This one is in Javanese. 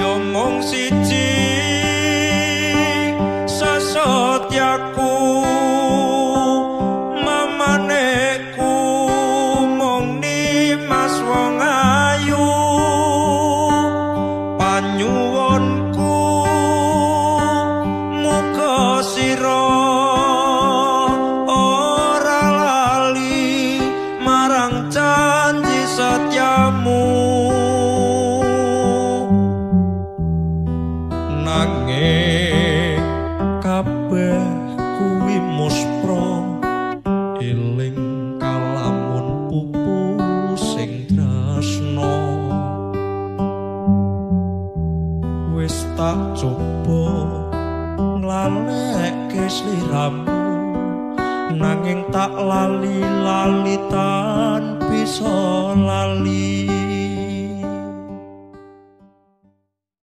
Ya mung siji sesetyaku, mamaneku mung nimas wong ayu. Panyuwunku muga sira ora lali marang janji setyamu. Nanging kabeh kuwi muspra, eling kalamun pupu sing tresna. Wis tak coba nglalekke sliramu, nanging tak lali-lali tan bisa lali.